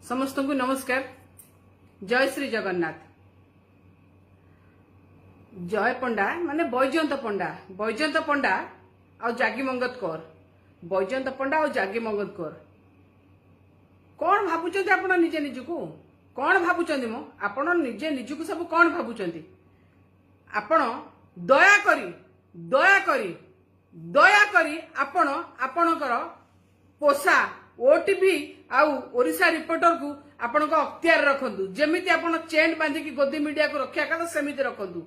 ସମସ୍ତଙ୍କୁ ନମସ୍କାର। ଜୟ ଶ୍ରୀ ଜଗନ୍ନାଥ। ଜୟ ପଣ୍ଡା ମାନେ ବୈଜୟନ୍ତ ପଣ୍ଡା, ବୈଜୟନ୍ତ ପଣ୍ଡା ଆଉ ଜାଗି ମଙ୍ଗତ କର, ବୈଜୟନ୍ତ ପଣ୍ଡା ଆଉ ଜାଗି ମଙ୍ଗତ କର, କଣ ଭାବୁଛନ୍ତି ଆପଣ ନିଜେ ନିଜକୁ? କଣ ଭାବୁଛନ୍ତି ମ ଆପଣ ନିଜେ ନିଜକୁ ସବୁ? କଣ ଭାବୁଛନ୍ତି ଆପଣ? ଦୟାକରି, ଦୟାକରି, ଦୟାକରି ଆପଣ ଆପଣଙ୍କର ପୋଷା ଓଟିଭି ଆଉ ଓଡ଼ିଶା ରିପୋର୍ଟରକୁ ଆପଣଙ୍କ ଅକ୍ତିଆର ରଖନ୍ତୁ। ଯେମିତି ଆପଣ ଚେନ୍ ବାନ୍ଧିକି ଗୋଦି ମିଡିଆକୁ ରଖିବା କଥା, ସେମିତି ରଖନ୍ତୁ।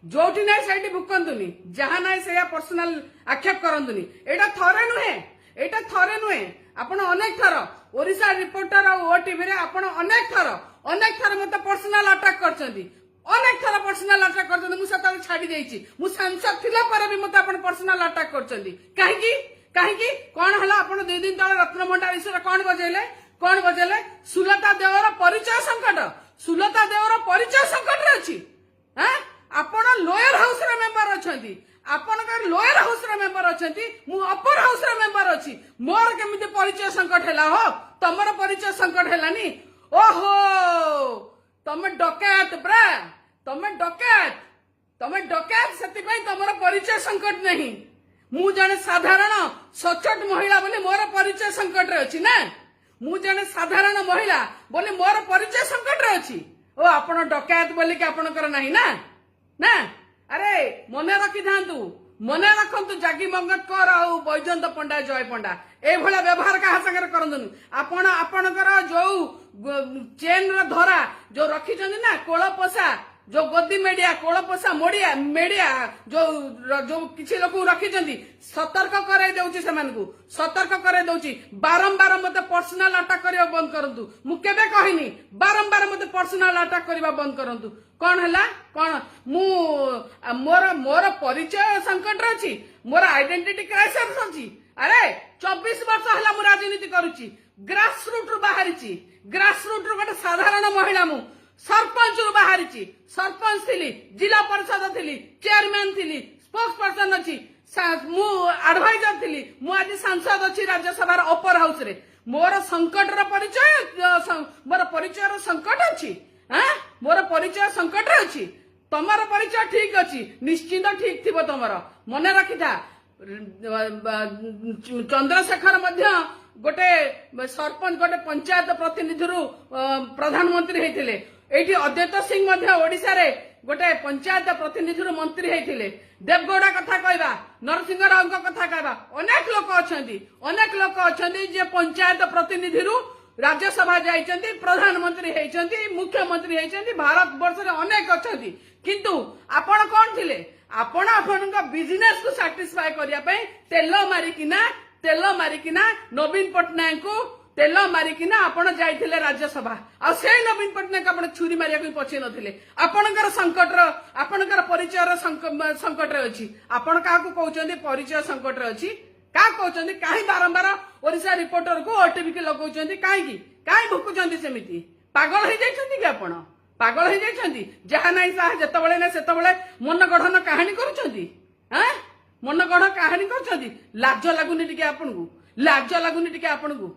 ଯୋଉଠି ନାହିଁ ସେଇଠି ଭୁକନ୍ତୁନି, ଯାହା ନାହିଁ ସେଇଆ ପର୍ସନାଲ ଆକ୍ଷେପ କରନ୍ତୁନି। ଏଇଟା ଥରେ ନୁହେଁ, ଏଇଟା ଥରେ ନୁହେଁ, ଆପଣ ଅନେକ ଥର ଓଡ଼ିଶା ରିପୋର୍ଟର ଆଉ ଓଟିଭିରେ ଆପଣ ଅନେକ ଥର, ଅନେକ ଥର ମତେ ପର୍ସନାଲ ଆଟାକ୍ କରିଛନ୍ତି। ଅନେକ ଥର ପର୍ସନାଲ ଆଟାକ୍ କରିଛନ୍ତି। ମୁଁ ସେତେବେଳେ ଛାଡି ଦେଇଛି। ମୁଁ ସାଂସଦ ଥିଲା ପରେ ବି ମତେ ଆପଣ ପର୍ସନାଲ ଆଟାକ୍ କରିଛନ୍ତି। କାହିଁକି? କାହିଁକି? କଣ ହେଲା? ଆପଣ 2 ଦିନ ତଳେ ରତ୍ନଭଣ୍ଡାର ବିଷୟରେ କଣ ବଜେଇଲେ? କଣ ବଜେଇଲେ? ସୁଲତା ଦେଓର ପରିଚୟ ସଙ୍କଟ, ସୁଲତା ଦେଓର ପରିଚୟ ସଙ୍କଟରେ ଅଛି। ଆଁ, ଆପଣ ଲୋୟର ହାଉସର ମେମ୍ବର ଅଛନ୍ତି, ଆପଣଙ୍କର ଲୋୟର ହାଉସର ମେମ୍ବର ଅଛନ୍ତି, ମୁଁ ଅପର ହାଉସର ମେମ୍ବର ଅଛି। ମୋର କେମିତି ପରିଚୟ ସଙ୍କଟ ହେଲା ହୋ? ତମର ପରିଚୟ ସଙ୍କଟ ହେଲାନି? ଓହୋ, ତମେ ଡକାୟତ ପରା, ତମେ ଡକାୟତ, ତମେ ଡକାୟତ, ସେଥିପାଇଁ ତମର ପରିଚୟ ସଙ୍କଟ ନାହିଁ। ମୁଁ ଜଣେ ସାଧାରଣ ସଚୋଟ ମହିଳା ବୋଲି ମୋର ପରିଚୟ ସଙ୍କଟରେ ଅଛି ନା? ମୁଁ ଜଣେ ସାଧାରଣ ମହିଳା ବୋଲି ମୋର ପରିଚୟ ସଙ୍କଟରେ ଅଛି। ଓ, ଆପଣ ଡକାୟତ ବୋଲିକି ଆପଣଙ୍କର ନାହିଁ ନା? ନା, ଆରେ ମନେ ରଖିଥାନ୍ତୁ, ମନେ ରଖନ୍ତୁ, ଜାଗି ମଙ୍ଗତ କର ଆଉ ବୈଜୟନ୍ତ ପଣ୍ଡା, ଜୟ ପଣ୍ଡା, ଏଇଭଳିଆ ବ୍ୟବହାର କାହା ସାଙ୍ଗରେ କରନ୍ତୁନି। ଆପଣ ଆପଣଙ୍କର ଯୋଉ ଚେନ୍ର ଧରା ଯୋଉ ରଖିଛନ୍ତି ନା, କୋଳ ପୋଷା ଯୋଉ ଗୋଦି ମେଡିଆ, କୋଳ ପୋଷା ମୋଡିଆ ମେଡିଆ ଯୋଉ ଯୋଉ କିଛି ଲୋକଙ୍କୁ ରଖିଛନ୍ତି, ସତର୍କ କରାଇ ଦଉଛି ସେମାନଙ୍କୁ, ସତର୍କ କରାଇ ଦଉଛି। ବାରମ୍ବାର ମତେ ପର୍ସନାଲ ଆଟାକ୍ କରିବା ବନ୍ଦ କରନ୍ତୁ। ମୁଁ କେବେ କହିନି। ବାରମ୍ବାର ମତେ ପର୍ସନାଲ ଆଟାକ୍ କରିବା ବନ୍ଦ କରନ୍ତୁ। କଣ ହେଲା? କଣ ମୁଁ ମୋର ପରିଚୟ ସଙ୍କଟରେ ଅଛି? ମୋର ଆଇଡେଣ୍ଟିଟି କ୍ରାଇସିସ୍ ଅଛି? ଆରେ, 24 ବର୍ଷ ହେଲା ମୁଁ ରାଜନୀତି କରୁଛି। ଗ୍ରାସ ରୁଟ୍ ରୁ ବାହାରିଛି, ଗ୍ରାସ ରୁଟ୍ ରୁ ଗୋଟେ ସାଧାରଣ ମହିଳା ମୁଁ। ସରପଞ୍ଚରୁ ବାହାରିଛି, ସରପଞ୍ଚ ଥିଲି, ଜିଲ୍ଲା ପରିଷଦ ଥିଲି, ଚେୟାରମ୍ୟାନ ଥିଲି, ସ୍ପୋକ୍ସ ପର୍ସନ ଅଛି, ମୁଁ ଆଡଭାଇଜର ଥିଲି। ମୁଁ ଆଜି ସାଂସଦ ଅଛି ରାଜ୍ୟସଭାର ଅପର ହାଉସରେ। ମୋର ସଙ୍କଟର ପରିଚୟ, ମୋର ପରିଚୟର ସଙ୍କଟ ଅଛି? ଆଁ, ମୋର ପରିଚୟ ସଙ୍କଟରେ ଅଛି? ତମର ପରିଚୟ ଠିକ ଅଛି, ନିଶ୍ଚିନ୍ତ ଠିକ ଥିବ ତମର। ମନେ ରଖିଥା, ଚନ୍ଦ୍ରଶେଖର ମଧ୍ୟ ଗୋଟେ ସରପଞ୍ଚ, ଗୋଟେ ପଞ୍ଚାୟତ ପ୍ରତିନିଧିରୁ ପ୍ରଧାନମନ୍ତ୍ରୀ ହେଇଥିଲେ। ଏଇଠି ଅଦ୍ୱୈତ ସିଂ ମଧ୍ୟ ଓଡିଶାରେ ଗୋଟେ ପଞ୍ଚାୟତ ପ୍ରତିନିଧିରୁ ମନ୍ତ୍ରୀ ହେଇଥିଲେ। ଦେବଗୌଡା କଥା କହିବା, ନରସିଂହ ରାଓଙ୍କ କଥା କହିବା, ଅନେକ ଲୋକ ଅଛନ୍ତି, ଅନେକ ଲୋକ ଅଛନ୍ତି ଯିଏ ପଞ୍ଚାୟତ ପ୍ରତିନିଧିରୁ ରାଜ୍ୟସଭା ଯାଇଛନ୍ତି, ପ୍ରଧାନମନ୍ତ୍ରୀ ହେଇଛନ୍ତି, ମୁଖ୍ୟମନ୍ତ୍ରୀ ହେଇଛନ୍ତି। ଭାରତ ବର୍ଷରେ ଅନେକ ଅଛନ୍ତି। କିନ୍ତୁ ଆପଣ କଣ ଥିଲେ? ଆପଣ ଆପଣଙ୍କ ବିଜନେସକୁ ସାଟିସ୍ଫାଏ କରିବା ପାଇଁ ତେଲ ମାରିକିନା, ତେଲ ମାରିକିନା, ନବୀନ ପଟ୍ଟନାୟକଙ୍କୁ ତେଲ ମାରିକିନା ଆପଣ ଯାଇଥିଲେ ରାଜ୍ୟସଭା। ଆଉ ସେଇ ନବୀନ ପଟ୍ଟନାୟକ ଆପଣ ଛୁରୀ ମାରିବାକୁ ବି ପଛେଇ ନଥିଲେ। ଆପଣଙ୍କର ସଙ୍କଟର, ଆପଣଙ୍କର ପରିଚୟର ସଙ୍କଟରେ ଅଛି? ଆପଣ କାହାକୁ କହୁଛନ୍ତି ପରିଚୟ ସଙ୍କଟରେ ଅଛି? କାହାକୁ କହୁଛନ୍ତି? କାହିଁ ବାରମ୍ବାର ଓଡିଶା ରିପୋର୍ଟରକୁ, ଓଟିଭି କି ଲଗାଉଛନ୍ତି? କାହିଁକି? କାହିଁ ଭୁକୁଛନ୍ତି ସେମିତି? ପାଗଳ ହେଇଯାଇଛନ୍ତି କି ଆପଣ? ପାଗଳ ହେଇଯାଇଛନ୍ତି? ଯାହା ନାହିଁ ତାହା ଯେତେବେଳେ ନା ସେତେବେଳେ ମନ ଗଢନ କାହାଣୀ କରୁଛନ୍ତି। ଆଁ, ମନ ଗଢ କାହାଣୀ କରୁଛନ୍ତି। ଲାଜ ଲାଗୁନି ଟିକେ ଆପଣଙ୍କୁ? ଲାଜ ଲାଗୁନି ଟିକେ ଆପଣଙ୍କୁ?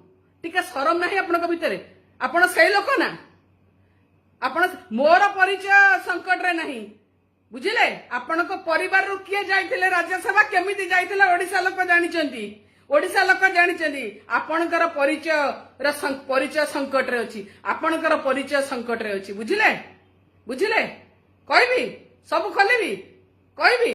ଟିକେ ସରମ ନାହିଁ ଆପଣଙ୍କ ଭିତରେ? ଆପଣ ସେଇ ଲୋକ ନା ଆପଣ? ମୋର ପରିଚୟ ସଙ୍କଟରେ ନାହିଁ, ବୁଝିଲେ? ଆପଣଙ୍କ ପରିବାରରୁ କିଏ ଯାଇଥିଲେ ରାଜ୍ୟସଭା, କେମିତି ଯାଇଥିଲେ, ଓଡିଶା ଲୋକ ଜାଣିଛନ୍ତି, ଓଡିଶା ଲୋକ ଜାଣିଛନ୍ତି। ଆପଣଙ୍କର ପରିଚୟ ସଙ୍କଟରେ ଅଛି, ଆପଣଙ୍କର ପରିଚୟ ସଙ୍କଟରେ ଅଛି, ବୁଝିଲେ? ବୁଝିଲେ? କହିବି, ସବୁ ଖୋଲିବି, କହିବି।